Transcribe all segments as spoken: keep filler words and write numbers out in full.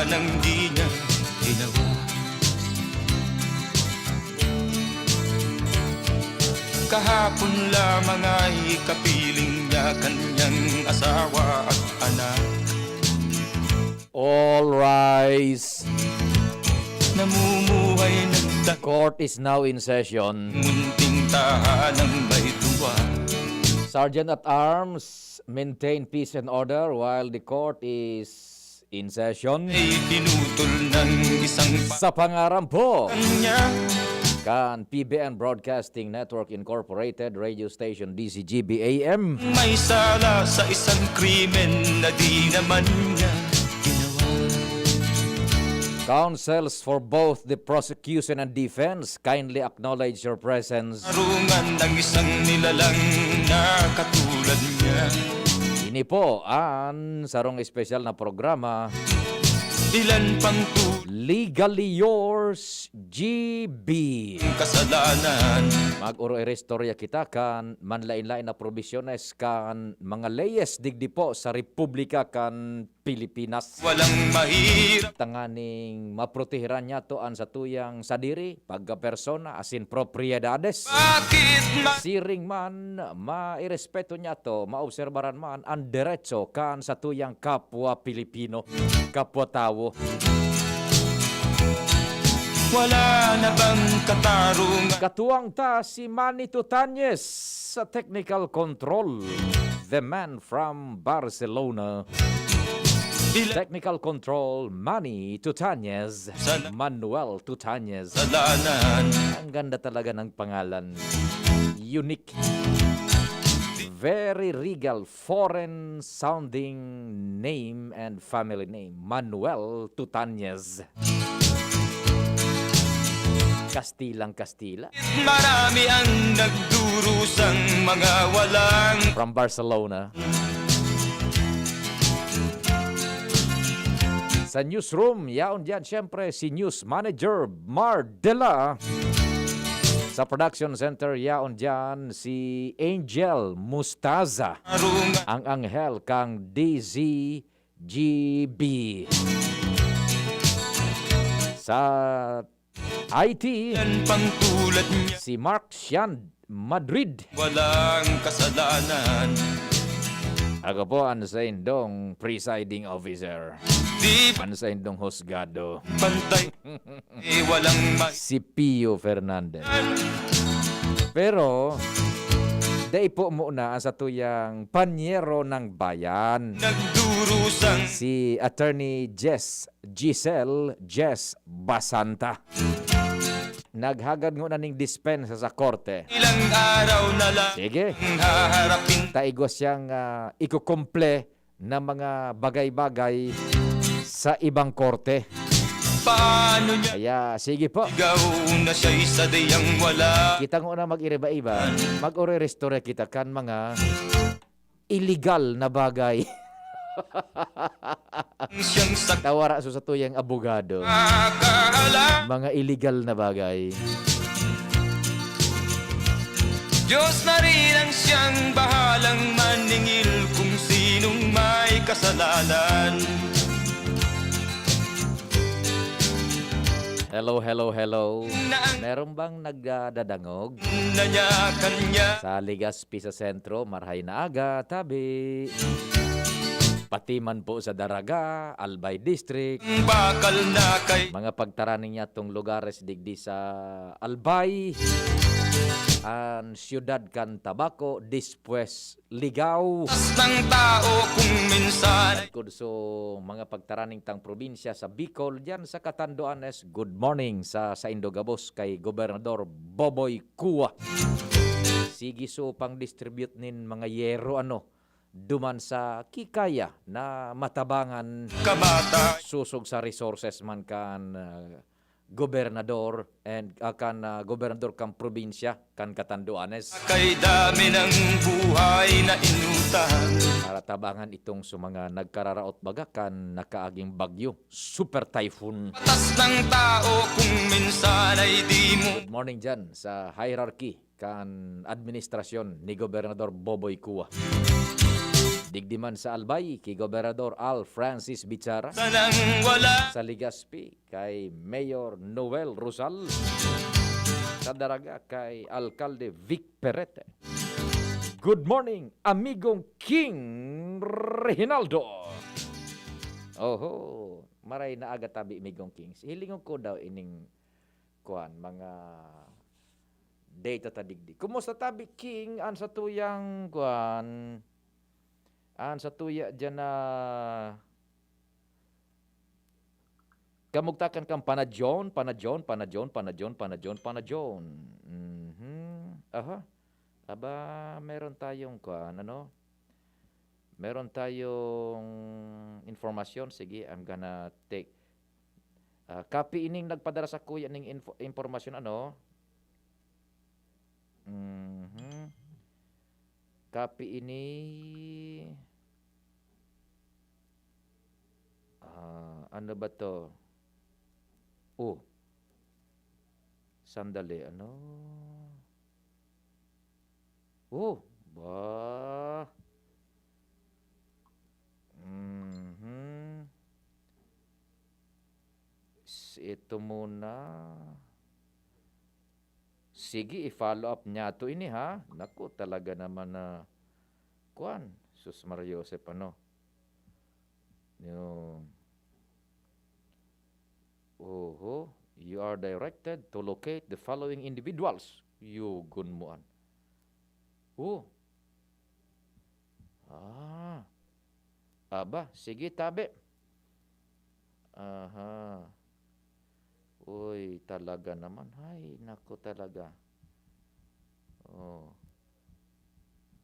Nang di niya ginawa. Kahapon lamang ay kapiling niya kanyang asawa at anak. All rise. Namumuhay nagta- Court is now in session. Munting tahanang may tuwa. Sergeant at Arms, maintain peace and order while the court is in session. Ay pinutol ng isang pa- Sa pangaran po kanya. Kan P B N Broadcasting Network Incorporated, Radio Station D Z G B A M. May sala sa isang krimen na di naman niya ginawa. Counsels for both the prosecution and defense, kindly acknowledge your presence. Arungan ng isang nilalang na katulad niya. Ini po ang sarong espesyal na programa. Ilan pang tu- Legally yours, G B. Kasalanan. Mag-oro-iristorya kita kan manlain-lain na probisyones kan mga leyes digdi po sa Republika kan Pilipinas. Walang mahirap. Tanganing maprotehiran niyato an satuyang sadiri, pagkapersona, asin propriedades. Bakit ma- Siring man, mairespeto niyato, maobserbaran man an deretso kan satuyang kapwa Pilipino, kapwa tawo. Wala na bang katarungan? Katuwang ta si Manny Tutanyes sa technical control. The man from Barcelona. Technical control, Manny Tutanyes, Manuel Tutanyes. Kasalanan. Ang ganda talaga ng pangalan. Unique. Very regal, foreign sounding name and family name. Manuel Tutanyes. Kastilang Kastila. Marami ang nagdurusang mga walang. From Barcelona. Sa newsroom, yaon diyan, siyempre, si News Manager Mar Dela. Sa production center, yaon diyan, si Angel Mustaza. Ang anghel kang D Z G B. Sa I T, si Mark Sian Madrid. Walang kasalanan. Ako po ang saindong presiding officer. Di ba? Ang saindong husgado. Pantay. Eh, walang ma- Si Pio Fernandez. Pero, dai po muna ang satuyang panyero ng bayan. Nagdurusang. Si Attorney Jess Giselle Jess Basanta. Naghagad ngona ning dispensa sa korte. Ilang araw na lang. Sige. Taigwa siyang, ah, ikukumple na mga bagay-bagay sa ibang korte. Paano niya. Kaya, sige po. Ikaw na siya isa diyang wala. Kita ngona mag-iriba-iba, mag-ore-restore kita kan mga iligal na bagay. Siyang sak- Tawara sa satuyang abogado. Mga iligal na bagay. Diyos na rin ang siyang bahalang maningil kung sinong may kasalanan. Hello, hello, hello. Meron bang nagdadangog? Sa Legazpi sa sentro, marhay na aga, tabi. Pati man po sa Daraga, Albay District. Bakal na kay mga pagtaraning niya tong lugares digdi sa Albay, ang siyudad kan Tabaco, dispues Ligao. Ng tao kung minsan. Kudso mga pagtaraning tang probinsya sa Bicol, diyan sa Catanduanes, good morning sa saindo gabos kay Gobernador Boboy Cua. Sige so pang-distribute nin mga yero ano, duman sa kikaya na matabangan. Kamata. Susog sa resources man kan, ah, gobernador and, ah, kan, ah, gobernador kan probinsya kan Catanduanes. Kay dami ng buhay na inutang. Para tabangan itong sa mga nagkararaot baga kan nakaaging bagyo, super typhoon. Patas ng tao kung minsan ay di mo. Good morning dyan sa hierarchy kan administrasyon ni Gobernador Boboy Cua. Digdi man sa Albay, ki Gobernador Al Francis Bichara. Sanang wala. Sa Legazpi, kay Mayor Noel Rosal. Sa Daraga, kay Alkalde Vic Perete. Good morning, amigong King Reginaldo. Oho, maray na aga tabi, amigong Kings. Hilingon ko daw ining, kuan, mga data ta digdi. Kumusta tabi, King, an satuyang, kuan, an satuya diyan na kamugtakan kan panadyon, panadyon, panadyon, panadyon, panadyon, panadyon. Mhm. Aha. Aba, meron tayong, kuan, ano? Meron tayong informasyon. Sige, I'm gonna take, ah, copy ining nagpadara sakuya ning info-, impormasyon, ano? Mhm. Copy ini. Ah, ano ba 'to? Oh. Sandali, ano? Oh, ba? Mhm. S-, ito muna. Sige, i-follow up niyato ini, ha? Naku, talaga naman na, kuwan, sus Maria Josep, ano? Yung, oho, you are directed to locate the following individuals. Yugon mo an. Oh. Ah. Aba, sige, tabi. Aha. Uy, talaga naman. Ay, naku talaga. Oh.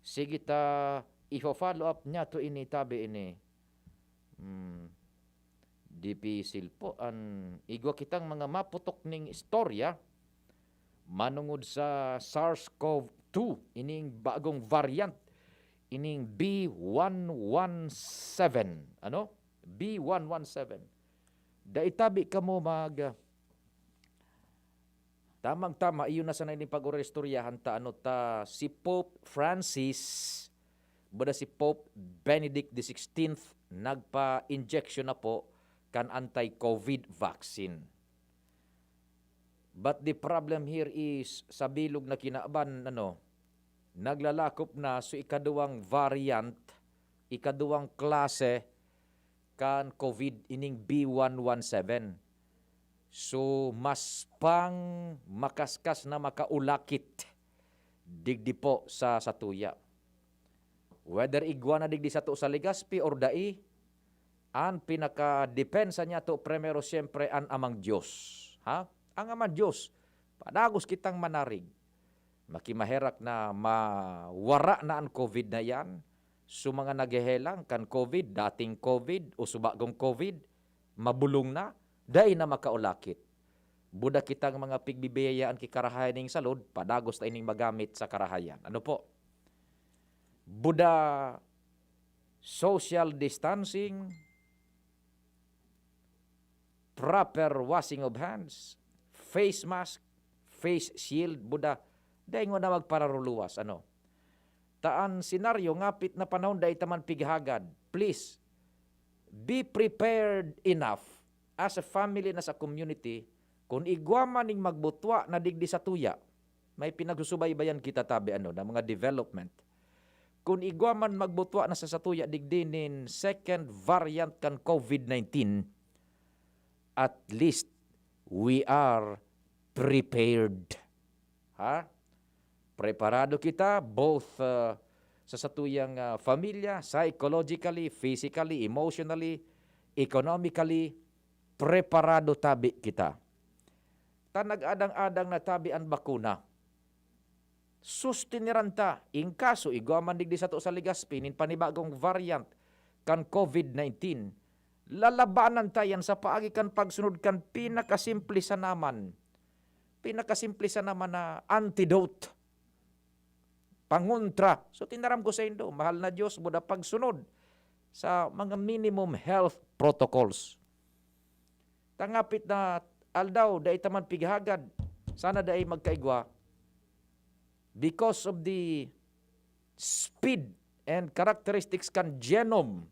Sige ta, ifo-follow up niyato ini, tabi ini. Hmm. Dipisil po an igwa kitang mga maputok ning istorya manungod sa SARS-CoV two, ining bagong variant, ining B one one seven. Ano? B one one seven. Dai tabi kamo mag-, tamang-tama, iyo na sana ini pag-oristoryahan ta, ano ta, si Pope Francis, buda si Pope Benedict the sixteenth, nagpa-injection na po kan anti-COVID vaccine. But the problem here is, sa bilog na kinaban, ano, naglalakop na, so ikaduwang variant, ikaduwang klase kan COVID, ining B one one seven. So, mas pang makaskas na makaulakit digdi po sa satuya. Whether igwa na digdi sato sa Legazpi or dai, an pinakadepensa niyato, primero, siyempre, an Amang Diyos. Ha? Ang Amang Diyos, padagos kitang manarig. Makimaherak na mawara na an COVID na iyan. So, mga naghehelang kan COVID, dating COVID o subagong COVID, mabolong na, dai na makaulakit. Buda kitang mga pigbibiyayaan ki karahayan ning salud, padagos ta ining magamit sa karahayan. Ano po? Buda social distancing, proper washing of hands, face mask, face shield, buda, dai ngona magpararuluwas, ano? Ta an senaryo, ngapit na panahon, dai ta man pighagad. Please, be prepared enough as a family na sa community, kun igwa man ning magbutwa na digdi satuya, may pinagsusubaybayan kita tabi, ano, na mga development. Kun igwa man magbutwa na sa satuya digdi nin second variant kan COVID nineteen, at least we are prepared. Ha? Preparado kita both, uh, sa satuyang, uh, pamilya, psychologically, physically, emotionally, economically, preparado tabi kita. Ta nag-adang-adang na tabi an bakuna. Sustiniran ta, in kaso igwa man digdi sato sa Legazpi nin panibagong variant kan COVID nineteen, lalabanan ta yan sa paagi kan pagsunod kan pinakasimple sana man, pinakasimple sana man na antidote, pangontra. So, tinaram ko saindo, mahal na Diyos, buda pagsunod sa mga minimum health protocols. Ta ngapit na aldaw, dai ta man pighagad. Sana dai magkaigwa. Because of the speed and characteristics kan genome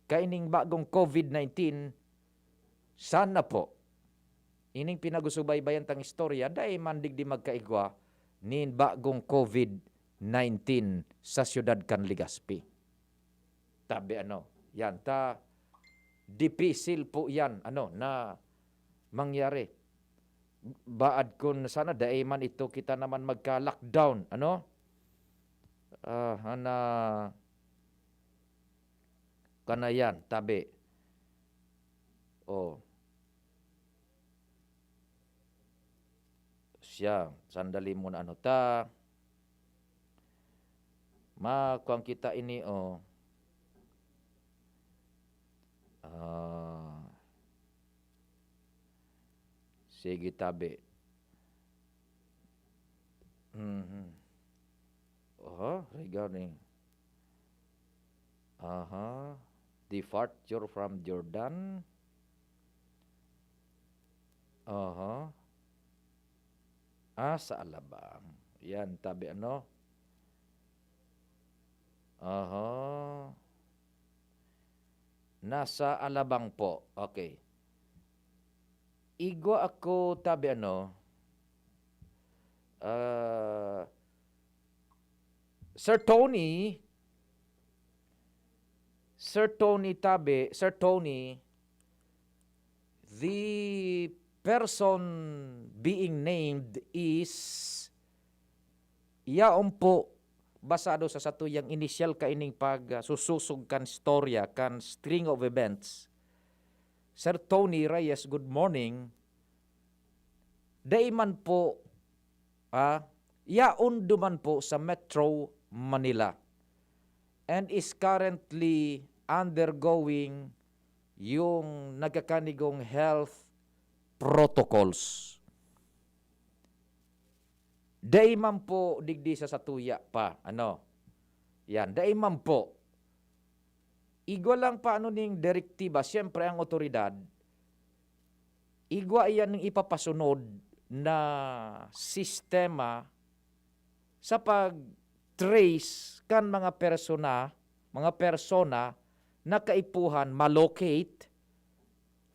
kaining bagong COVID nineteen, sana po, ining pinagsusubaybayan tang istorya, dai man digdi magkaigwa nin bagong COVID nineteen sa siyudad kan Legazpi. Tabi ano, yan ta, dipisil po yan, ano, na mangyari. Baad kun sana dai man ito kita naman magka-lockdown, ano? Ah, ana, kana yan, tabi. Oh. Siya, sandali muna, ano ta? Makuan kita ini, oh. Ah, sige, tabi. Mhm. Oho, regarding. Aha. Departure from Jordan. Aha. Ah, sa Alabang. Yan, tabi ano? Aha. Nasa Alabang po. Okay. Igwa ako, tabi ano? Ah, Sir Tony, Sir Tony tabi, Sir Tony, the person being named is yaon po basado sa satuyang inisyal kaining pag, ah, susosog kan storya, kan string of events. Sir Tony Reyes, good morning. Dai man po, ah, yaon duman po sa Metro Manila and is currently undergoing yung nagkakanigong health protocols. Dai man po digdi sa satuya pa, ano? Yan, dai man po. Igwa lang pa ano ning direktiba, siyempre ang otoridad, igwa iyan ning ipapasunod na sistema sa pag-trace kan mga persona, mga persona na kaipuhan ma-locate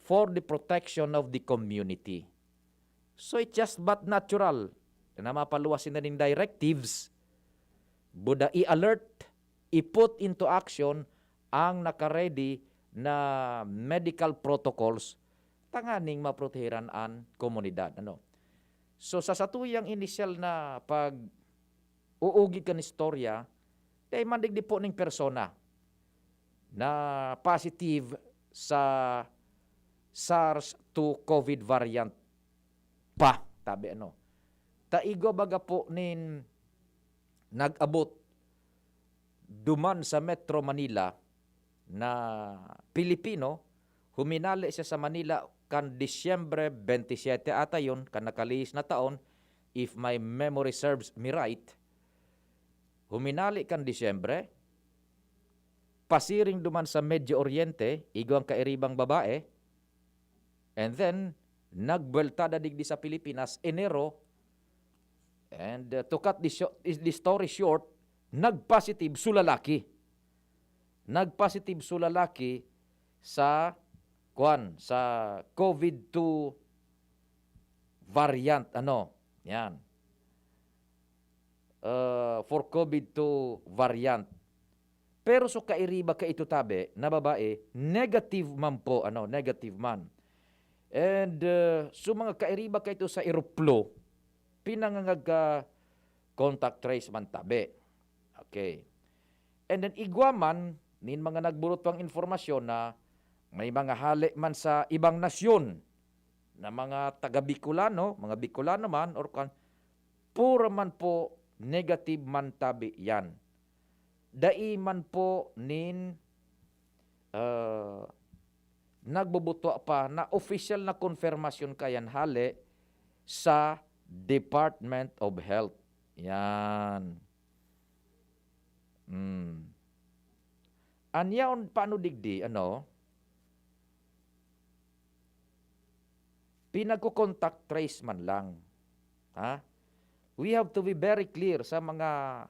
for the protection of the community. So it's just but natural na mapaluwas sinda ning directives, buda i-alert, i-put into action ang naka-ready na medical protocols tanganing maprotehiran an komunidad, ano. So, sa satuyang inisyal na pag-uugid kan istorya, dai man digdi po ning persona na positive sa SARS two COVID variant pa, tabi ano. Ta igwa baga po nin nag-abot duman sa Metro Manila na Pilipino, huminale siya sa Manila kan Disyembre twenty-seven ata yun, kan nakalihis na taon, if my memory serves me right. Huminale kan Disyembre, pasiring duman sa Medio Oriente, igwang kairibang babae, and then, nagbuwelta na digdi sa Pilipinas, Enero, and, uh, to cut the, sho- is the story short, nag-positive so lalaki. Nag-positive so lalaki sa, kwan, sa COVID two variant, ano, yan. Uh, for COVID two variant. Pero so kairiba kaito tabi na babae, negative man po, ano, negative man. And, uh, so mga kairiba kaito sa eroplo, pinangangag ka contact trace man tabi. Okay. And then igwa man, nin mga nagburot pang informasyon na may mga hale man sa ibang nasyon na mga taga Bicolano, mga Bicolano man, or kan, pura man po negative man tabi yan. Dai man po nin, ah, nagbubutwa pa na official na konfirmasyon kayan hale sa Department of Health. Yan. Hmm. An yaon paano digdi, ano? Pinagko-contact trace man lang. Ha? We have to be very clear sa mga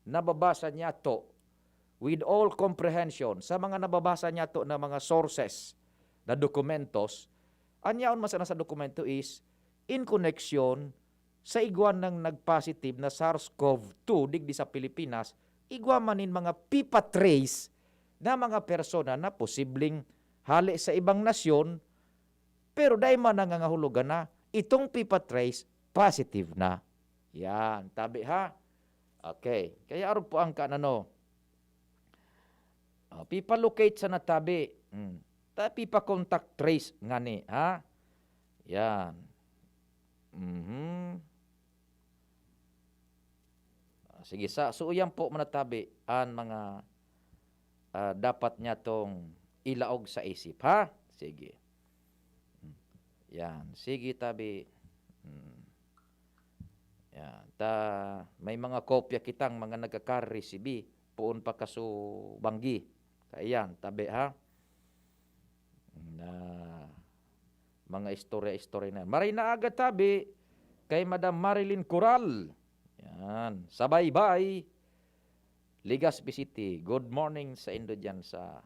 nababasa niyato with all comprehension, sa mga nababasa niyato na mga sources na dokumentos, an yaon man sana sa dokumento is in connection sa igwa nang nag-positive na SARS-CoV two digdi sa Pilipinas, igwa man nin mga pipa-trace na mga persona na posibleng hale sa ibang nasyon, pero dai man nangangahulugan na itong pipa-trace positive na. Yan, tabi ha? Okay. Kaya arog po ang kanano. Oh, pipa-locate sa natabi. Mm. Ta pipa-contact trace ngani, ha? Yan. Mhm. Ah, sige, sa, so yan po, manatabi an mga, ah, dapat niya tong ilaog sa isip, ha? Sige. Mm. Yan. Sige, tabi. Mm. Yan. Ta, may mga kopya kitang mga nagkaka-resibi poon pa kasubanggi. Kaya yan, tabi ha. Na mga istorya-istorya na yan. Maray na aga tabi kay Madam Marilyn Coral. Yan. Sa Baybay, Legazpi City. Good morning sa indo dyan sa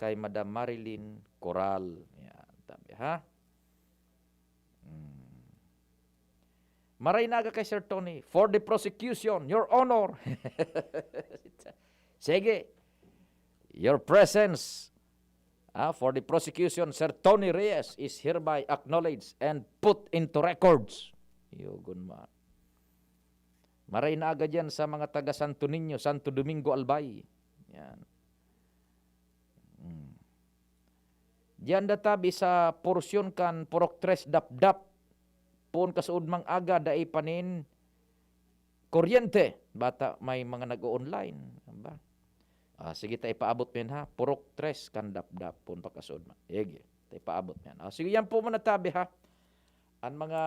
kay Madam Marilyn Coral. Yan, tabi ha. Hmm. Maray na aga kay Sir Tony. For the prosecution, Your Honor. Sige. Your presence, ah, for the prosecution, Sir Tony Reyes is hereby acknowledged and put into records. Yugon ma. Maray na aga dyan sa mga taga Santo Niño, Santo Domingo, Albay. Yan. Hmm. Diyan da tabi sa porsyon kan Purok Tres Dapdap. Poon kasuodmang aga, dai pa nin kuryente. Bata may mga nag-o-online. Ba? Ah, sige, ta ipaabot mo yan, ha. Purok Tres kan Dapdap. Poon pa kasuodma. Sige, ta ipaabot mo yan. Ah, sige, yan po muna tabi, ha. Ang mga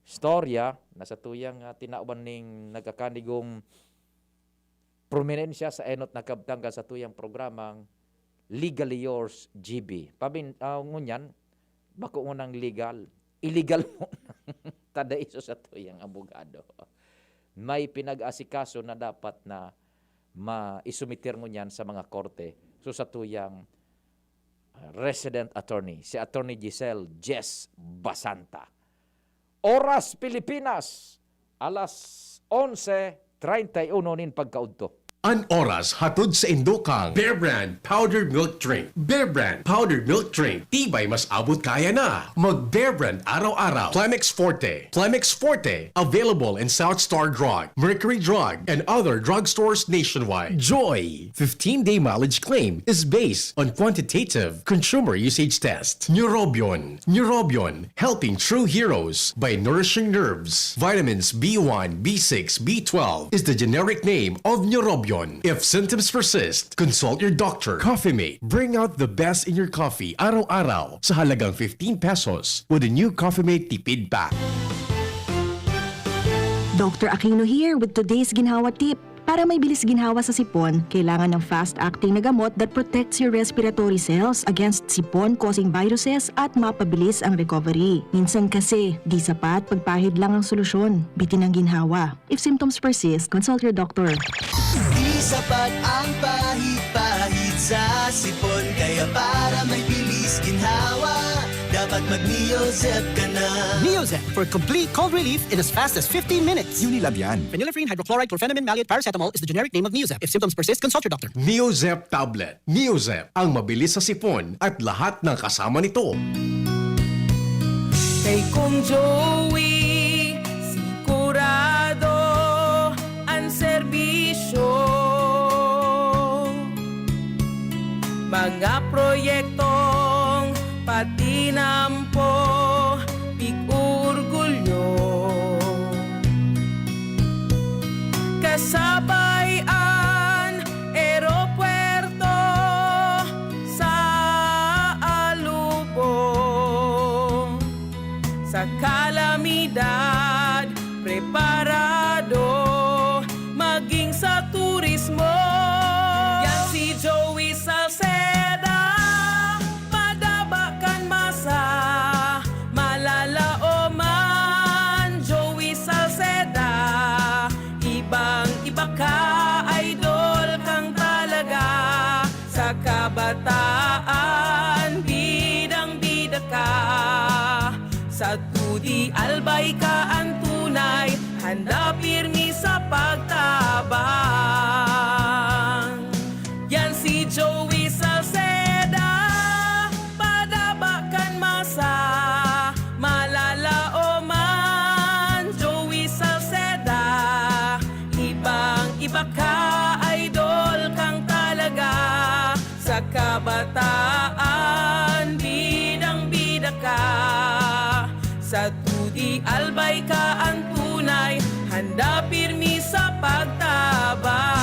storya na sa tuyang, ah, tinawan ning nagkakanigong prominensya sa enot na kabtang kan satuyang programang Legally Yours, G B. Pabin-, ah, ngunyan, bako ngunang legal. Illegal mo na. Tadaiso sa tuyang abogado. May pinag-asikaso na dapat na maisumiter ngunyan sa mga korte. So, sa tuyang, ah, resident attorney, si Attorney Giselle Jess Basanta. Oras Pilipinas, alas onse treinta y uno nin pagkaudto. An oras hatod saindo kan Bear Brand Powdered Milk Drink. Bear Brand Powdered Milk Drink. Tibay mas abot kaya na. Mag Bear Brand araw-araw. Clemex Forte. Clemex Forte. Available in South Star Drug, Mercury Drug, and other drugstores nationwide. Joy. Fifteen-day mileage claim is based on quantitative consumer usage test. Neurobion. Neurobion. Helping true heroes by nourishing nerves. Vitamins B one, B six, B twelve is the generic name of Neurobion. If symptoms persist, consult your doctor. Coffee Mate. Bring out the best in your coffee araw-araw sa halagang fifteen pesos with the new Coffee Mate Tipid Pack. Doctor Aquino here with today's ginhawa tip. Para may bilis ginhawa sa sipon, kailangan ng fast-acting na gamot that protects your respiratory cells against sipon-causing viruses at mapabilis ang recovery. Minsan kasi, di sapat pagpahid lang ang solusyon. Bitin ang ginhawa. If symptoms persist, consult your doctor. Di sapat ang pahid-pahid sa sipon, kaya para may bilis ginhawa, dapat mag-Neozep ka na. Neozep for complete cold relief in as fast as fifteen minutes. Unilab yan. Phenylephrine, hydrochloride, chlorphenamine, maleate, paracetamol is the generic name of Neozep. If symptoms persist, consult your doctor. Neozep tablet. Neozep, ang mabilis sa sipon at lahat ng kasama nito. Kay Kong Joey, sigurado an serbisyo. Mga proyektong patinampo, pig-orgulyo. Kasabay an eropuerto sa Alubon. Sa kalamidad, preparado maging sa turismo. Yan si Joey Salceda, madaba kan masa, malalaoman. Joey Salceda, ibang-iba ka, idol kang Sa tudi albay ka an tunay, handa pirmi sa pagtabang. Yan si Joey Salceda, padaba kan masa, malalaoman. Joey Salceda, ibang-iba ka, idol kang talaga. Sa kabataan, bidang-bida ka. Sa tudi albay ka an tunay, handa pirmi sa pagtabang.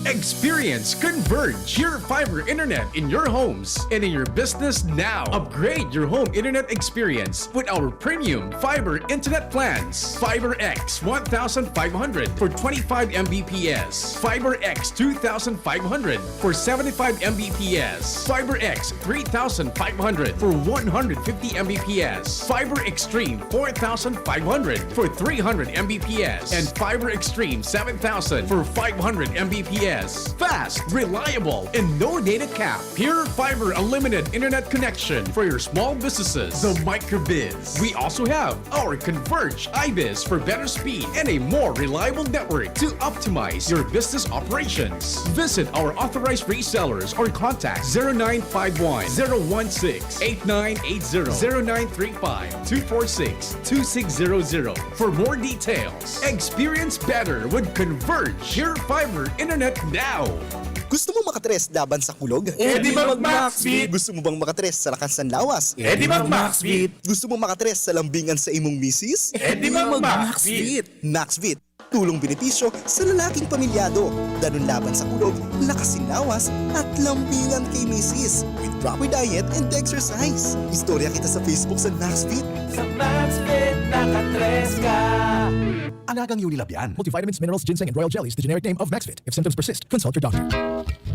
Experience Converge, your fiber internet in your homes and in your business now. Upgrade your home internet experience with our premium fiber internet plans. Fiber X one thousand five hundred for twenty-five M B P S. Fiber X two thousand five hundred for seventy-five M B P S. Fiber X three thousand five hundred for one hundred fifty M B P S. Fiber Extreme four thousand five hundred for three hundred M B P S. And Fiber Extreme seven thousand for five hundred M B P S. Fast, reliable, and no data cap. Pure Fiber Unlimited Internet Connection for your small businesses. The Microbiz. We also have our Converge IBIZ for better speed and a more reliable network to optimize your business operations. Visit our authorized resellers or contact zero nine five one, zero one six, eight nine eight zero, zero nine three five, two four six, two six zero zero for more details. Experience better with Converge Pure Fiber Internet now. Gusto mo makatres laban sa kulog? E di mag-Maxvit! Gusto mo bang makatres sa lakas ng lawas? E di mag-Maxvit! Gusto mo makatres sa lambingan sa imong misis? E di mag-Maxvit! Maxvit, tulong benepisyo sa lalaking pamilyado. Danun laban sa kulog, lakas sin lawas, at lambingan kay misis. With proper diet and exercise. Istorya kita sa Facebook sa Maxvit. Sa Maxvit, nakatres ka! Alagang Unilab yan. Multivitamins, minerals, ginseng, and royal jellies, the generic name of Maxvit. If symptoms persist, consult your doctor.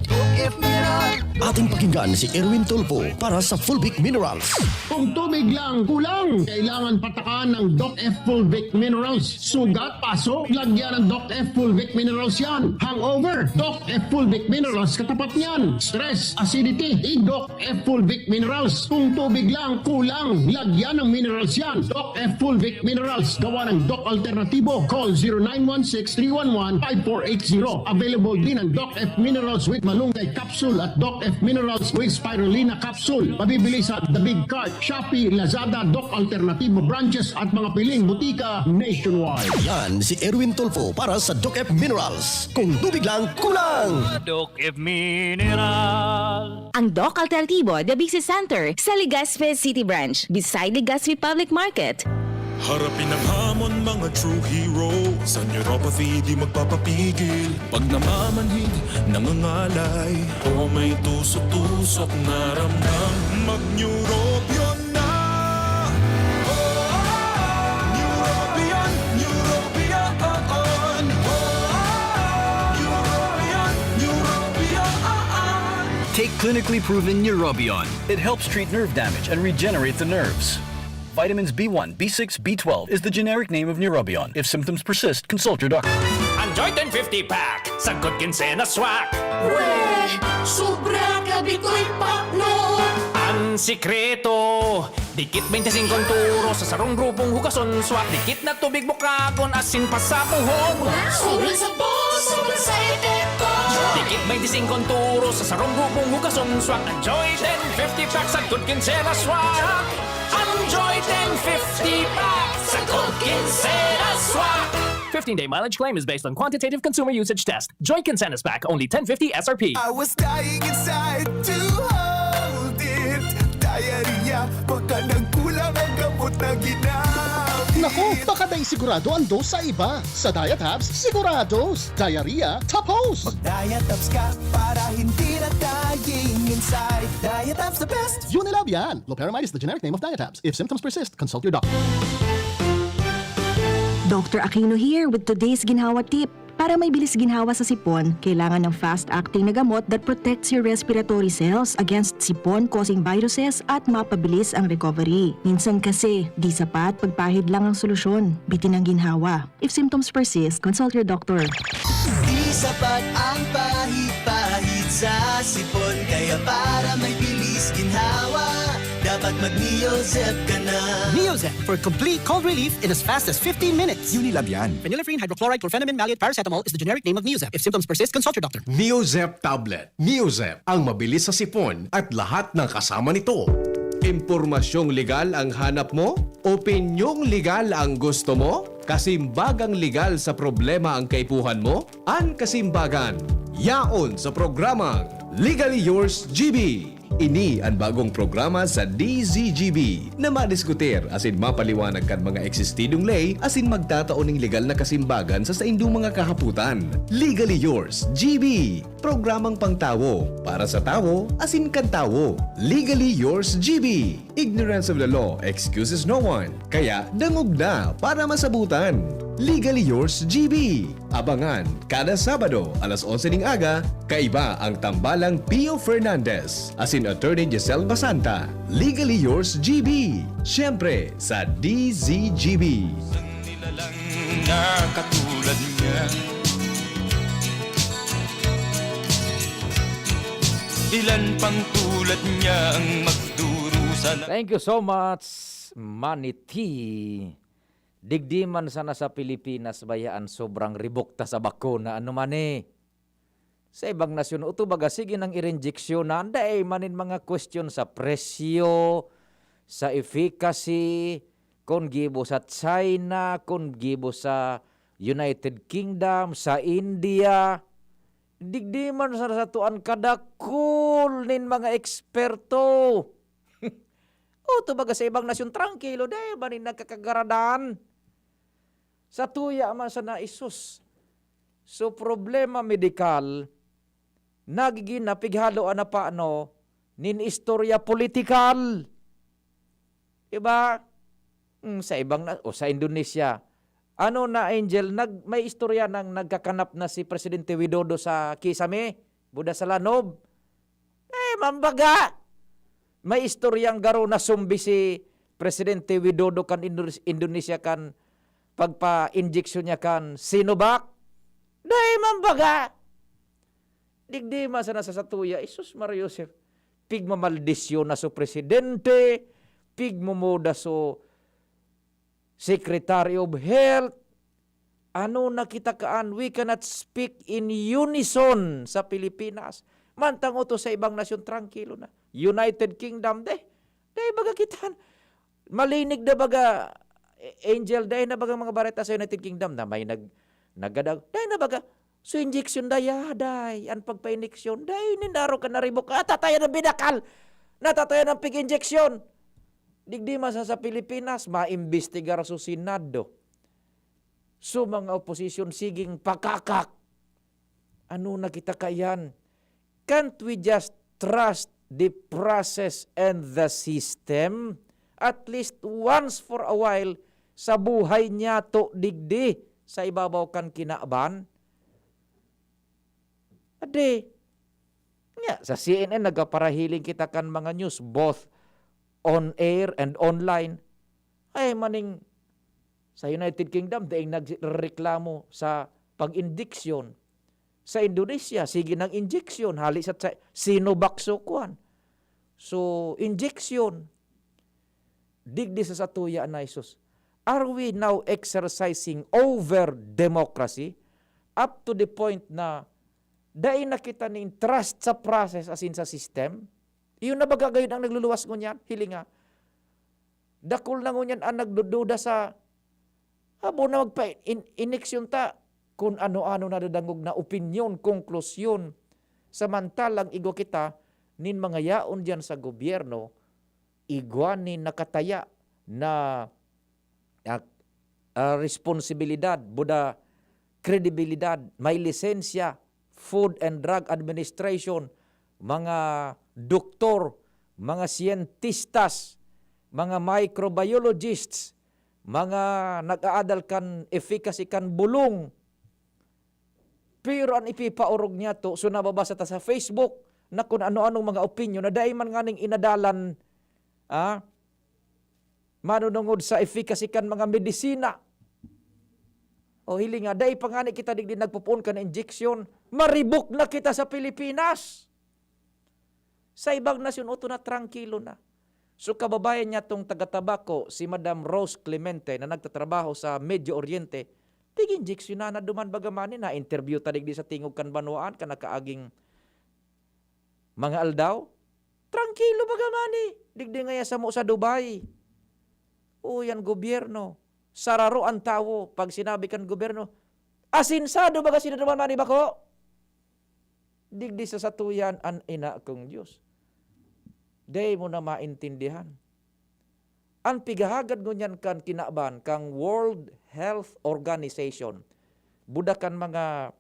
Doc F Mineral. Ating pakinggan si Erwin Tulfo para sa Fulvic Minerals. Kung tubig lang kulang, kailangan patakan ng Doc F Fulvic Minerals. Sugat, paso, lagyan ng Doc F Fulvic Minerals yan. Hangover, Doc F Fulvic Minerals katapat niyan. Stress, acidity, i-Doc F Fulvic Minerals. Kung tubig lang kulang, lagyan ng minerals yan. Doc F Fulvic Minerals, gawa ng Doc Alternatibo. Call zero nine one six three one one five four eight zero. Available din ang Doc F Minerals with Malunggay Capsule at Doc F Minerals with Spirulina Capsule. Mabibili sa The Big Cart, Shopee, Lazada, Doc Alternatibo branches at mga piling butika nationwide. Yan si Erwin Tulfo para sa Doc F Minerals. Kung tubig lang kulang! Doc F Mineral. Ang Doc Alternatibo, The Big C Center, sa Legazpi City Branch, beside Legazpi Public Market. Harapin ang hamon, mga true heroes. Ang neuropathy di magpapapigil. Pag namamanhid, nangangalay, o may tusok-tusok na ramdam, mag-Neurobion na! Oh, oh, oh. Neurobion, Neurobion, oh, oh. Neurobion, Neurobion, oh, oh. Take clinically proven Neurobion. It helps treat nerve damage and regenerate the nerves. Vitamins B one, B six, B twelve is the generic name of Neurobion. If symptoms persist, consult your doctor. Ang Joy ten fifty pack, sagkod kinsenas swak. Weh! Sobra ka bitoy pakno! Ang sikreto, dikit bente singko ang turo, sa sarong grupong hugason swak. Dikit na tubig bukagon, asin pasabuhon. Wow! Sobrang sabon, sobrang sa epekto! Dikit bente singko ang turo, sa sarong grupong hugason swak. Ang Joy ten fifty pack, sagkod kinsenas swak. Ang Joy ten fifty pack, sagkod kinsenas swak. Fifteen-day mileage claim is based on quantitative consumer usage test. Joy Kinsenas Pack, only ten fifty S R P. I was dying inside to hold it. Diarrhea, baka nagkulang ang gamot na ginamit. Naku, baka dai sigurado ang dose sa iba. Sa Diatabs, sigurados. Diarrhea, tapos! Mag-Diatabs ka para hindi na dying inside. Diatabs the best! Unilab yan! Loperamide is the generic name of Diatabs. If symptoms persist, consult your doctor. Doctor Aquino here with today's ginhawa tip. Para may bilis ginhawa sa sipon, kailangan ng fast-acting na gamot that protects your respiratory cells against sipon-causing viruses at mapabilis ang recovery. Minsan kasi, di sapat pagpahid lang ang solusyon. Bitin ang ginhawa. If symptoms persist, consult your doctor. Di sapat ang pahid-pahid sa sipon, kaya para may bilis ginhawa, dapat Pag mag-Neozep ka na. Neozep for complete cold relief in as fast as fifteen minutes. Unilab yan. Phenylephrine, hydrochloride, chlorphenamine, maleate, paracetamol is the generic name of Neozep. If symptoms persist, consult your doctor. Neozep tablet. Neozep, ang mabilis sa sipon at lahat ng kasama nito. Impormasyong legal ang hanap mo? Opinyong legal ang gusto mo? Kasimbagang legal sa problema ang kaipuhan mo? An Kasimbagan, yaon sa programang Legally Yours G B. Ini an bagong programa sa D Z G B na madiskutir asin mapaliwanag kan mga eksistidong ley asin magtatao ning legal na kasimbagan sa saindong mga kahapotan. Legally Yours G B, programang pangtawo, para sa tawo, asin kan tawo. Legally Yours G B. Ignorance of the law excuses no one. Kaya dangog na para masabutan. Legally Yours G B. Abangan kada Sabado alas onse ning aga, kaiba ang tambalang Pio Fernandez asin Attorney Giselle Basanta. Legally Yours G B. Siyempre sa D Z G B. Isang nilalang na katulad niya. Ilan pang tulad niya ang magdurusa na Thank you so much, Maniti. Digdi man sana sa Pilipinas, bayaan sobrang ribok ta sa bakuna. Ano man eh? Sa ibang nasyon, oto baga, sige nang irinjeksyonan, dai man nin mga question sa presyo, sa efficacy, kun gibo sa China, kun gibo sa United Kingdom, sa India. Digdi man sa, sa tuan kadakul nin mga eksperto. Oto baga sa ibang nasyon, trangkilo, dai man nin nagkakagaradan. Sa tuya man sana, isus. So, problema medikal, nagigin na pighaloan na paano nin istorya politikal. Diba? Hmm, sa ibang na, o sa Indonesia. Ano na, Angel, nag, may istorya nang nagkakanap na si Presidente Widodo sa Kisame, Buda sa Lanob. Eh, mambaga! May istoryang garo na sumbi si Presidente Widodo kan Indo-, Indonesia kan pagpa-injection niya kan Sinovac. Dai mambaga! Digdi man sana sa satuya, Jesus Maria Joseph. Pigmamaldisyon na so presidente, pigmomoda so Secretary of Health. Ano na kita kaan? We cannot speak in unison sa Pilipinas. Mantang oto sa ibang nasyon, trangkilo na. United Kingdom, de. Dai baga kita. Malinig na baga, Angel, dai na baga mga bareta sa United Kingdom na may nag-, naggadag. Dai na baga. So, injection dai, ah, dai. An pagpa-injection, dai, ninaro ka naribok. Natatayan ang binakal. Natatayan ang pig-injection. Digdi man sa, sa Pilipinas, maimbestigar sa Senado. So, mga oposisyon, siging pakakak. Ano na kita kaiyan? Can't we just trust the process and the system? At least once for a while, sa buhay niyato digdi, sa ibabaw kan kinaban? Ade, nga, sa C N N, nagkaparahiling kita kan mga news, both on air and online. Ay, maning sa United Kingdom, daing nagreklamo sa pag-injection. Sa Indonesia, sige nang injection. Hali sa Chi-, Sinovac so kuwan. So, injection. Digdi sa satuya na Jesus. Are we now exercising over democracy up to the point na dai na kita nin trust sa process asin sa system? Iyo na baga gayud ang nagluluwas ngunyan? Hilinga. Dakul na ngunyan an nagdududa sa, habo na magpa-in-, ineksyon ta kun ano-ano nadadangog na opinyon, konklusyon. Samantalang igwa kita nin mga yaon diyan sa gobyerno, igwa nin nakataya na, ah, ah, responsibilidad, buda kredibilidad, may lisensya, Food and Drug Administration, mga doktor, mga siyentistas, mga microbiologists, mga nag-aadal kan efficacy kan bulong. Pero an ipipaorog niyato, so nababasa ta sa Facebook, na kun ano-anong mga opinyon na dai man nganing inadalan, ah, manunungod sa efficacy kan mga medisina. O hilinga, dai pa ngani kita digdi nagpopoon kan injection, maribok na kita sa Pilipinas. Sa ibang nasyon, oto na, trangkilo na. So, kababayan niya tong taga-Tabaco, si Madam Rose Clemente na nagtatrabaho sa Medio Oriente, tig-injeksyonan na duman baga man ni, na-interview ta digdi sa Tingog kan Banwaan, kan nakaaging mga aldaw. Trangkilo baga man ni, digdi ngaya samo sa Dubai. Uy, an gobyerno, sararo an tawo. Pag sinabi kan gobyerno, "Asensado baga sinda duman man ni bako?" Digdi sa satuyan an ina kong Dios. Dai mo na maintindihan. An pighahagad ngunyan kan kinaban kan World Health Organization, buda kan mga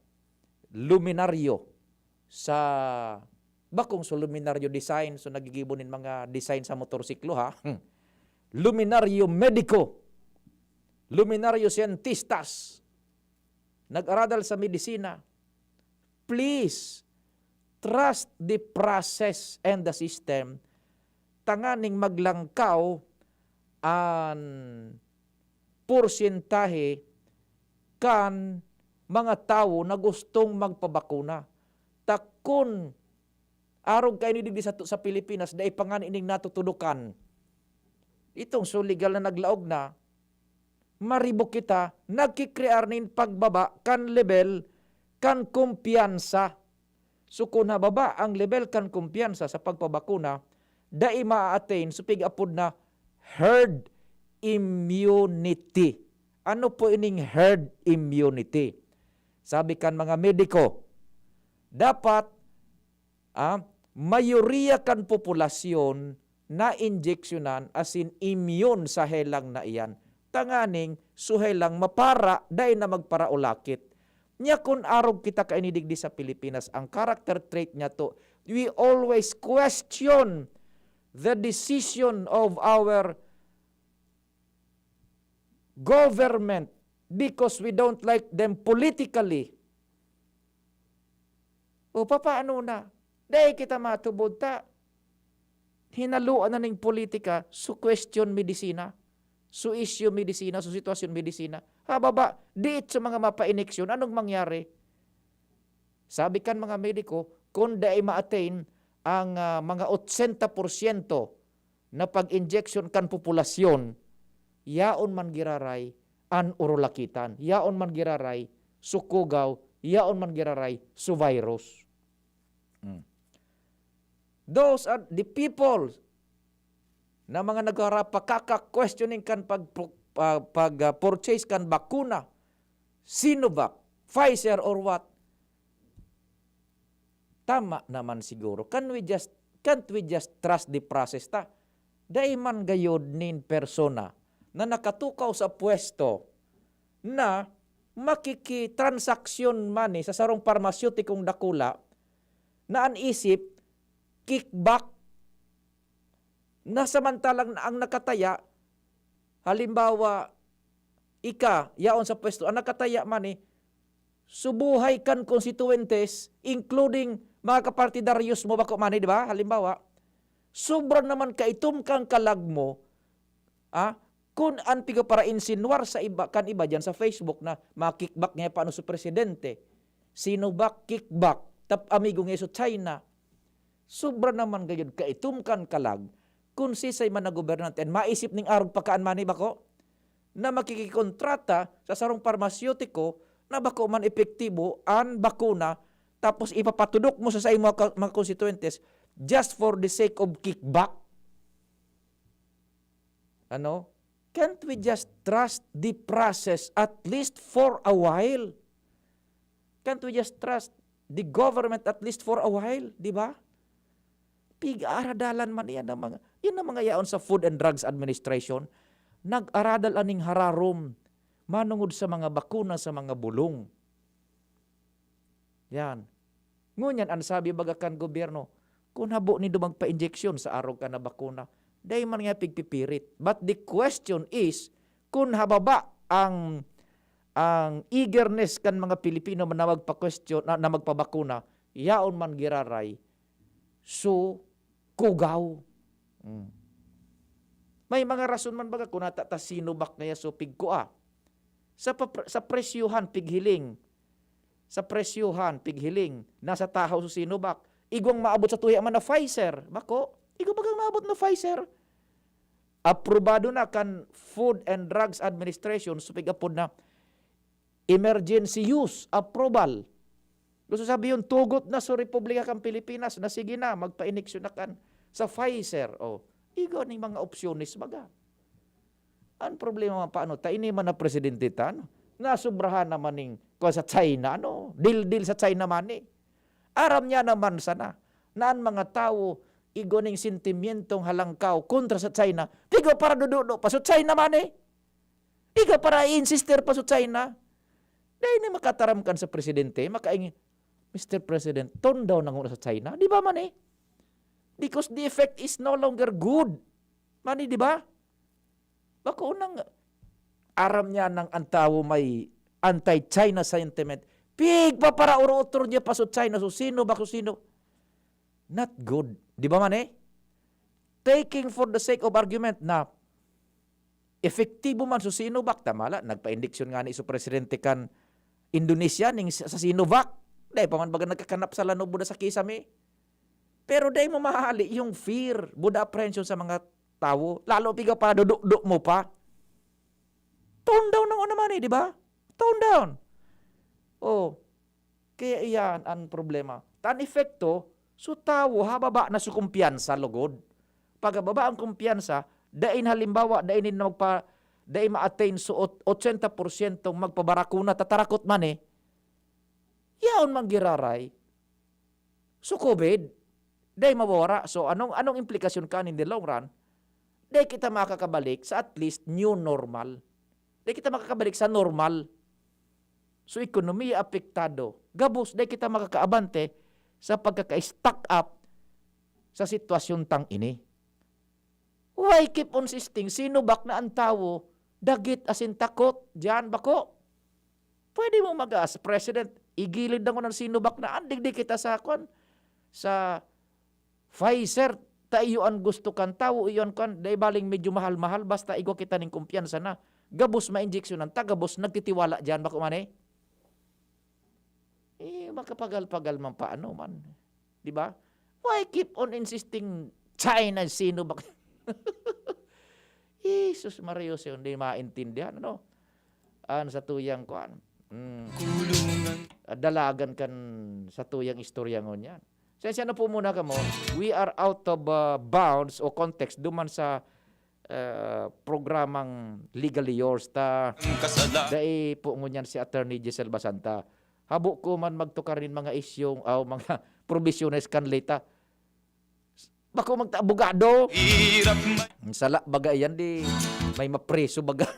luminaryo sa, bakong so luminaryo design, so nagigibo nin mga design sa motorsiklo, ha? Luminaryo mediko, luminaryo siyentistas, nag-aradal sa medisina, please trust the process and the system tanganing maglangkaw an porsyentahe kan mga tawo na gustong magpabakuna. Ta kun arog kaini digdi sa, sa Pilipinas, dai pa ngani ining natutudokan. Itong so legal na naglaog na, maribok kita, nagkikrear nin pagbaba kan lebel kan kumpiyansa. So, kun hababa ang lebel kan kumpiyansa sa pagpabakuna, dai ma-attain so pig-apod na herd immunity. Ano po ining herd immunity? Sabi kan mga mediko, dapat, ah, mayoriya kan populasyon na injeksyonan asin immune sa helang na iyan, tanganing so helang mapara, dai na magparaulakit. Nya kun arog kita kaini digdi sa Pilipinas, ang character trait niya to, we always question the decision of our government because we don't like them politically. O, papaano na? Dai kita matubod ta hinaloan na ning politika, so question medisina, so issue medisina, so sitwasyon medisina. Hababa, diit sa mga mapa-ineksyon, anong mangyari? Sabi kan mga mediko, kun dai ma-attain ang, ah, mga otsenta porsyento na pag-injection kan populasyon, yaon man giraray an urulakitan, yaon man giraray so kugaw, yaon man giraray so virus. Hmm. Those are the people na mga nagharapakaka-questioning kan pag, pag, ah, pag, ah, purchase kan bakuna, Sinovac, Pfizer or what. Tama naman siguro. Can we just, can't we just trust the process ta? Dai man gayod nin persona na nakatukaw sa pwesto na makikitransaksyon man, eh, sa sarong parmasyotikong dakula na an isip, kickback, na samantalang ang nakataya, halimbawa, ika, yaon sa pwesto, ang nakataya man, eh, so buhay kan konstituyentes, including mga kapartidaryos mo bako man, eh, di ba? Halimbawa, sobra naman kaitom kan kalag mo, ah, kun an pigaparainsinuar sa iba, kan iba diyan sa Facebook na ma-kickback niya paano si presidente, Sinovac kickback, tap amigo niya sa China. Sobra naman gayud kaitom kan kalag kun sisay man na gobernante an maisip ning arog pa kaan man ni bako na makikikontrata sa sarong parmasyutiko na bako man epektibo an bakuna, tapos ipapatudok mo sa saimo mga ka-, mga konstituyentes just for the sake of kickback. Ano? Can't we just trust the process at least for a while? Can't we just trust the government at least for a while? Di ba? Pig-aaradalan man iyan ng mga, yan ang mga yaon sa Food and Drugs Administration. Nag-aradal aning hararom manungod sa mga bakuna sa mga bulong. Yan. Ngunyan, an sabi baga kan gobyerno, kun habo nindo magpa-injeksyon sa arog ka na bakuna, dai man nga pigpipirit. But the question is, kun hababa ang, ang eagerness kan mga Pilipino na magpa-question, na, na magpabakuna, yaon man giraray, so, kugaw. Mm. May mga rason man baga kun nata ta Sinovac ngaya so pigkua. Sa papre-, sa presyohan, pighiling. Sa presyohan, pighiling, nasa tahaw sa Sinovac. Igwang maabot sa tuya man na Pfizer. Bako, igwa bagang maabot na Pfizer. Aprobado na kan Food and Drugs Administration, so pig-apod na emergency use approval. Gusto sabi yun, tugot na sa Republika kan Pilipinas na sige na, magpa-injection na kan sa Pfizer. O, igo ning mga opsyones baga. Ang problema man paano, ta ini man na presidente tan, nasubrahan naman ning kuwan sa China, ano, dildil sa China man eh. Aram niya naman sana na ang mga tawo, igo ning sentimientong halangkaw kontra sa China, pigo para dududo pa sa China man eh. Igo para i-insister pa sa China. Dahil na makataram kan sa presidente, makaingi, "Mister President, tone down na nguna sa China." Di ba man eh? Because the effect is no longer good. Mani, di ba? Bako unang aram niya nang ang tawo may anti-China sentiment. Pigpaparauro-utro niya pa sa China, so sino ba, so sino? Not good. Di ba man eh? Taking for the sake of argument na epektibo man so Sinovac, tama la, nagpa-injection nga ni so presidente kan Indonesia ning sa sa Sinovac. Dai pa man baga nagkakanap sa lanobo na sa kisame. Pero dai mo mahahali yung fear, buda apprehension sa mga tawo. Lalo piga pa, dudukdok mo pa. Tone down na nguna man eh, di ba? Tone down. Oh, kaya iyan ang problema. Tan epekto, so tawo, hababa na so kumpiyansa, lugod. Paghababa ang kumpiyansa, dai na halimbawa, dai nin magpa-, dai ma-attain so ot-, ochenta porsyento magpabarakuna, tatarakot man eh. Yaon man giraray. So COVID, dai mawawara. So anong, anong implikasyon kan in the long run? Dai kita makakabalik sa at least new normal. Dai kita makakabalik sa normal. So ekonomiya apektado. Gabos, dai kita makakaabante sa pagkaka-stack up sa sitwasyon tang ini. Why keep on insisting? Sinovac na ang tawo, dagit asin takot, diyan bako. Pwede mo mag-ask, "President, igilid na ko ng Sinovac na, andig di kita sa, kwan, sa Pfizer, ta iyo an gusto kan tawo, iyo an kwan, dai baling medyo mahal-mahal, basta igwa kita ning kumpiyansa na." Gabos mainjeksyonan ta, gabos nagtitiwala diyan, bako man eh. Eh, makapagal-pagal man paano man. Di ba? Why keep on insisting China, Sinovac? Jesus Maria Jose, hindi maintindihan, ano? An sa tuyang kuan. Mm. Dalagan kan sa tuyang istorya ngunyan. Sensya na po muna kamo. We are out of, uh, bounds o context duman sa, uh, programang Legally Yours ta. Dai po ngunyan si Attorney Giselle Basanta. Habo ko man magtukar nin mga isyong, aw, mga probisyones kan leta. Bako magta-, abogado. Hirap ma- Ang sala baga yan, di may mapreso baga.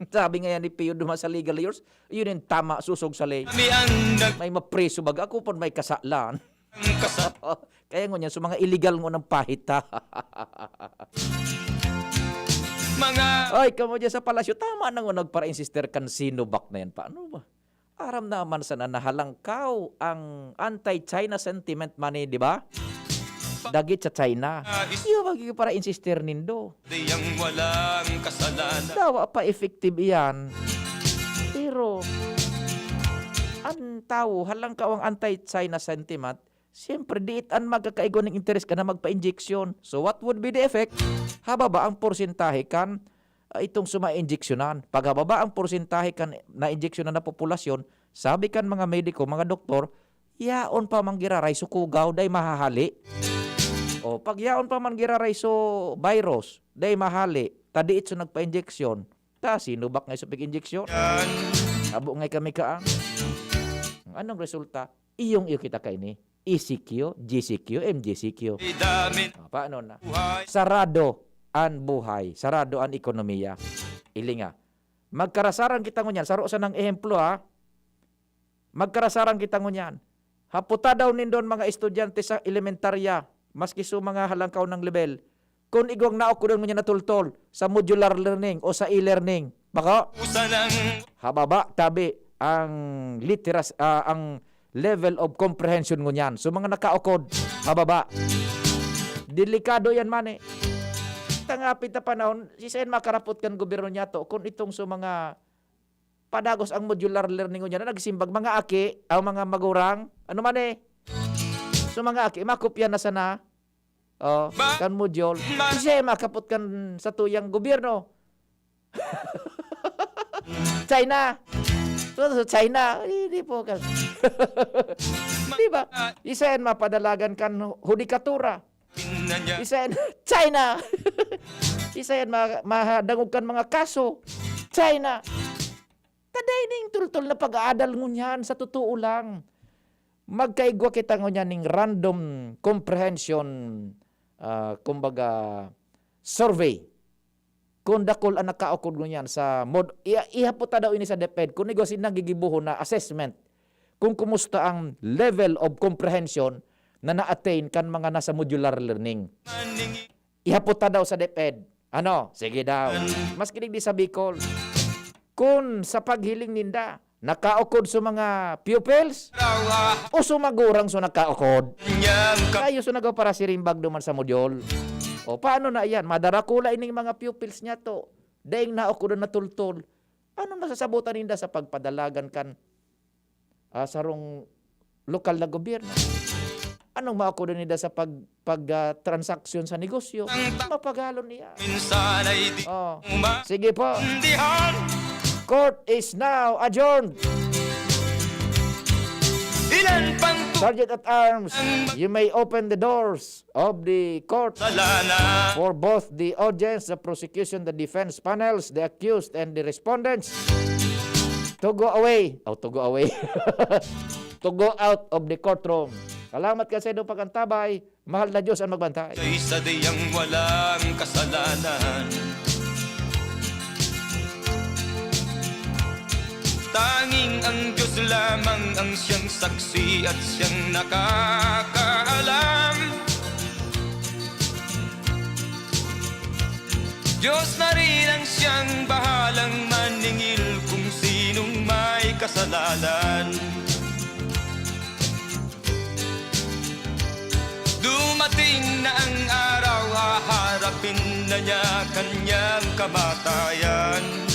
Sabi nga yan ni Pio duman sa Legally Yours, yun yung tama, susog sa ley. Kami ang nag- May mapreso baga, ako pon may kasalan. Ang kasa- Kaya ngunyan, so mga illegal ngunang pahita. Mga Ay, kamo dyan sa palasyo, tama na ngunang para-insister kan Sinovac na yan. Paano ba? Aram naman sana na halangkaw ang anti-China sentiment man eh, di ba? Dagit sa China. Iyo, magiging para-insister nindo. Diyang walang kasalanan. Dawa pa effective iyan. Pero, ang tawo, halangkaw ang anti-China sentiment, siyempre, diit an magkakaigwa ning interes ka na magpa-injection. So, what would be the effect? Hababa ang porsentahe kan, ah, itong suma-injeksyonan. Paghababa ang porsentahe kan nainjeksyonan na populasyon, sabi kan mga mediko, mga doktor, yaon pa man giraray so kugaw, dai mahahali. O, pag yaon pa man giraray so virus, dai mahali, ta diit so nagpa-injeksyon. Ta, Sinovac ngay so pig-injeksyon. Abo ngay kami kaan. Anong resulta? Iyong-iyo kita kaini. E C Q, G C Q, M G C Q. Dami Ah, paano na? Buhay. Sarado an buhay, sarado an ekonomiya. Ilinga. Magkarasaran kita ngunyan. Saro sanang ehemplo, ha? Magkarasaran kita ngunyan. Haputa daw nindon mga estudyante sa elementarya, maski sa mga halangkaw ng level, kun igwang naokodan ngunyan na tultol sa modular learning o sa e-learning. Bako? Usa ng Hababa, tabi, ang literas-, ah, ang level of comprehension ngunyan. So, mga nakaokod, hababa. Delikado yan man eh. Tangapit na panahon, si Sen makarapot kan gobyerno niya to, kung itong sa mga padagos ang modular learning ngunyan na nagsimbag, mga aki, ang mga magurang, ano man eh. So, mga aki, makopya na sana. Oh, kan module. Siya makapot kan satuyang gobyerno. China. So, so China, hindi po ka. Di ba? Isa yan mapadalagan kan hudikatura. Isa yan, China. Isa yan ma-, mahadangog kan mga kaso. China. Taday ning tultol na pag-aadal ngunyan, sa totoo lang. Magkaigwa kita ngunyan ning random comprehension, ah, kumbaga, survey. Kung dakul an nakaukod ngunyan sa mod-, iha-, ihapot ta daw ini sa DepEd, kung igwa sinda gigibohon na assessment, kung kumusta ang level of comprehension na na-attain kan mga nasa modular learning. Ihapot ta daw sa DepEd. Ano? Sige daw. Maski digdi sa Bicol. Kun sa paghiling ninda, nakaukod sa mga pupils o sa magurang so nakaukod? Kayo so nagaw para sirimbag duman sa modyol. O, paano na iyan? Madarakula ining mga pupils niya to. Daing naukod na natultol. Ano nasasabutan ninda sa pagpadalagan kan ah, sarong lokal na gobyerno. Anong makuha nila sa pag-, pag, ah, transaksyon sa negosyo? Mapagalon niya. Minsan ay di Oh. uma- Sige po. Dihan. Court is now adjourned. Ilan pang tu- Sergeant at Arms, you may open the doors of the court Salana. for both the audience, the prosecution, the defense panels, the accused, and the respondents to go away. Oh, to go away. To go out of the courtroom. Salamat kan saindong pag-antabay. Mahal na Diyos ang magbantay. Sa isa diyang walang kasalanan. Tanging ang Diyos lamang ang siyang saksi at siyang nakakaalam. Diyos na rin ang siyang bahalang maningil kung sinong may kasalanan. Dumating na ang araw, haharapin na niya kanyang kamatayan.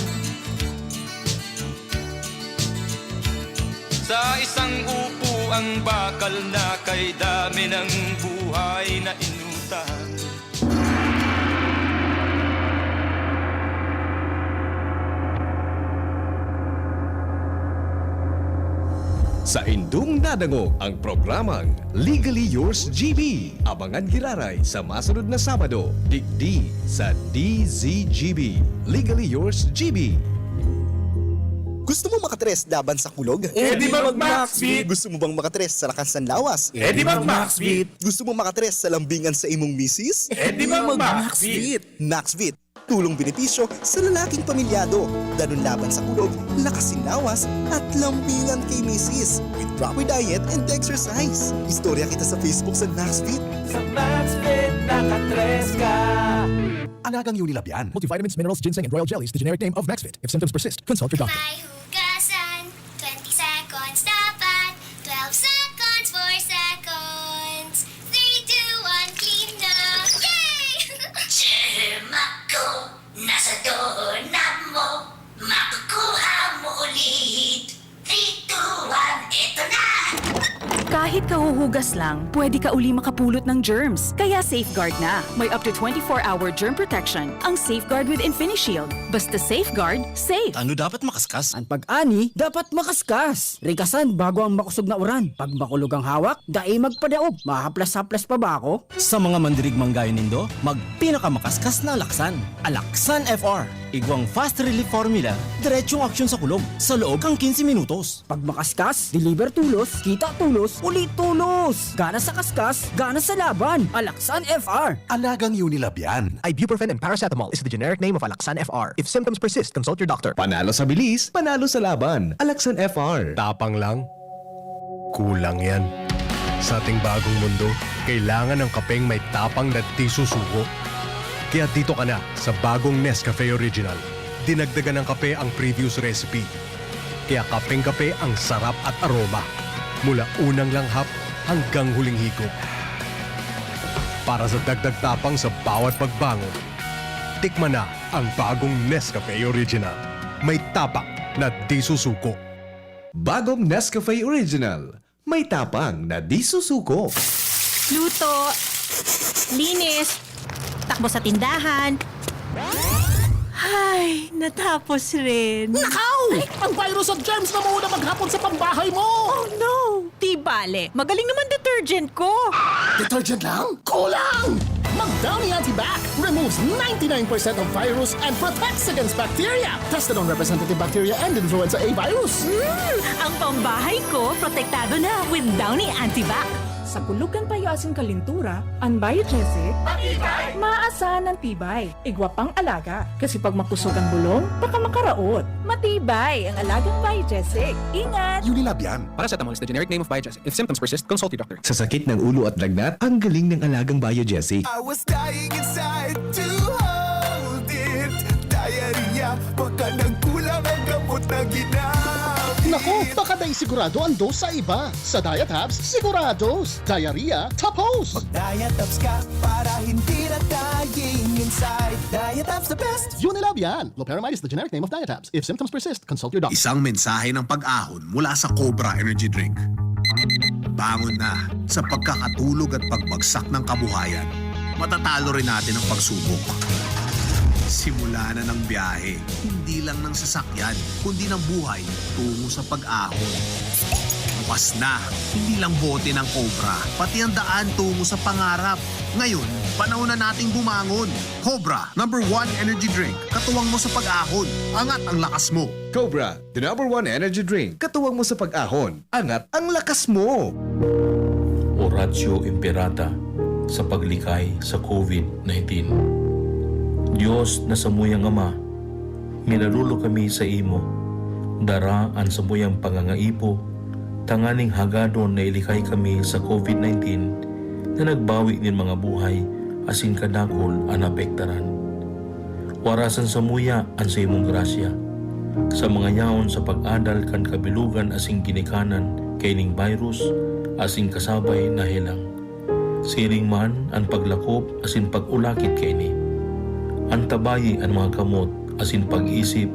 Sa isang upo ang bakal na kay dami ng buhay na inutang. Saindong nadangog ang programang Legally Yours G B. Abangan giraray sa masunod na Sabado, digdi sa D Z G B. Legally Yours G B. Gusto mo makatres laban sa kulog? Eh, di mag-Maxvit! Gusto mo bang makatres sa lakas ng lawas? Eh, di mag-Maxvit! Gusto mo makatres sa lambingan sa imong misis? Eh, di mag-Maxvit! Maxvit, tulong benepisyo sa lalaking pamilyado, danun laban sa kulog, lakas sin lawas, at lambingan kay misis, with proper diet and exercise. Istorya kita sa Facebook sa Maxfit. Sa Maxfit, nakatres ka! Alagang Unilab yan. Multivitamins, minerals, ginseng, and royal jellies, the generic name of Maxfit. If symptoms persist, consult your doctor. May hugasan, twenty seconds dapat, twelve seconds, four seconds, three, two, one, clean na! Yay! Germ ako, nasa doorknob mo, makukuha mo ulit. Three, two, one, eto na! Kahit kahuhugas lang, pwede ka uli makapulot ng germs. Kaya Safeguard na. May up to twenty-four hour germ protection ang Safeguard with InfiniShield. Basta Safeguard, safe. Ano dapat makaskas? An pag-ani dapat makaskas. Rikasan bago ang makosog na uran. Pag makulog ang hawak, dai magpadaob. Mahaplas-haplas pa ba ako? Sa mga mandirigmang gaya nindo, magpinakamakaskas na Alaksan. Alaksan F R. Igwang fast relief formula, diretsong aksyon sa kulog, sa loob kan quince minutos. Pag makaskas, deliver tulos, kita tulos, uli tulos! Gana sa kaskas, gana sa laban! Alaksan F R! Alagang Unilab yan. Ibuprofen and paracetamol is the generic name of Alaxan F R. If symptoms persist, consult your doctor. Panalo sa bilis, panalo sa laban. Alaxan F R. Tapang lang? Kulang yan. Sa ating bagong mundo, kailangan ng kapeng may tapang na di susuko. Kaya dito ka na sa bagong Nescafe Original. Dinagdagan ng kape ang previous recipe. Kaya kapeng-kape ang sarap at aroma. Mula unang langhap hanggang huling higop. Para sa dagdag tapang sa bawat pagbangon, tikman na ang bagong Nescafe Original. May tapang na di susuko. Bagong Nescafe Original. May tapang na di susuko. Luto! Linis. Takbo sa tindahan. Ay, natapos rin. Nakaw! Ang virus at germs na muna maghapon sa pambahay mo! Oh no! Di bale, magaling naman detergent ko. Detergent lang? Kulang! Mag Downy Antibac removes ninety-nine percent of virus and protects against bacteria. Tested on representative bacteria and influenza A virus. Hmm, ang pambahay ko protektado na with Downy Antibac. Sa kulog kan payo asin kalintura, an Biogesic, maasahan an tibay. Igwa pang alaga, kasi pag makusog ang bulong, baka makaraot. Matibay ang alagang Biogesic. Ingat! Unilab yan. Paracetamol is the generic name of Biogesic. If symptoms persist, consult your doctor. Sa sakit ng ulo at lagnat, ang galing ng alagang Biogesic. I was dying inside to hold it. Diarrhea, baka nagkulang ang gamot na ginamit. Naku, baka dai sigurado ang dose sa iba. Sa Diatabs, sigurados. Diarrhea, tapos! Diatabs ka para hindi na dying inside. Diatabs the best! Unilab yan! Loperamide is the generic name of Diatabs. If symptoms persist, consult your doctor. Isang mensahe ng pag-ahon mula sa Cobra Energy Drink. Bangon na sa pagkakatulog at pagbagsak ng kabuhayan. Matatalo rin natin ang pagsubok. Simula na ng biyahe, hindi lang ng sasakyan, kundi ng buhay tungo sa pag-ahon. Bukas na, hindi lang bote ng Cobra, pati ang daan tungo sa pangarap. Ngayon, panahon na nating bumangon. Cobra, number one energy drink. Katuwang mo sa pag-ahon. Angat ang lakas mo. Cobra, the number one energy drink. Katuwang mo sa pag-ahon, angat ang lakas mo. Oratio Imperata sa paglikay sa COVID nineteen. Dios na samuyang Ama, minaluluyo kami sa imo. Dara an samuyang pangangaipo tanganing hagadon na ilikay kami sa COVID nineteen na nagbawi nin mga buhay asin kadakul an naapektaran. Warasan samuya an saimong grasya, sa mga yaon sa pag-adal kan kabilugan asin ginikanan kaining virus asin kasabay na helang. Siring man an paglakop asin pag-ulakit kaini. Antabayi an mga kamot asin pag-isip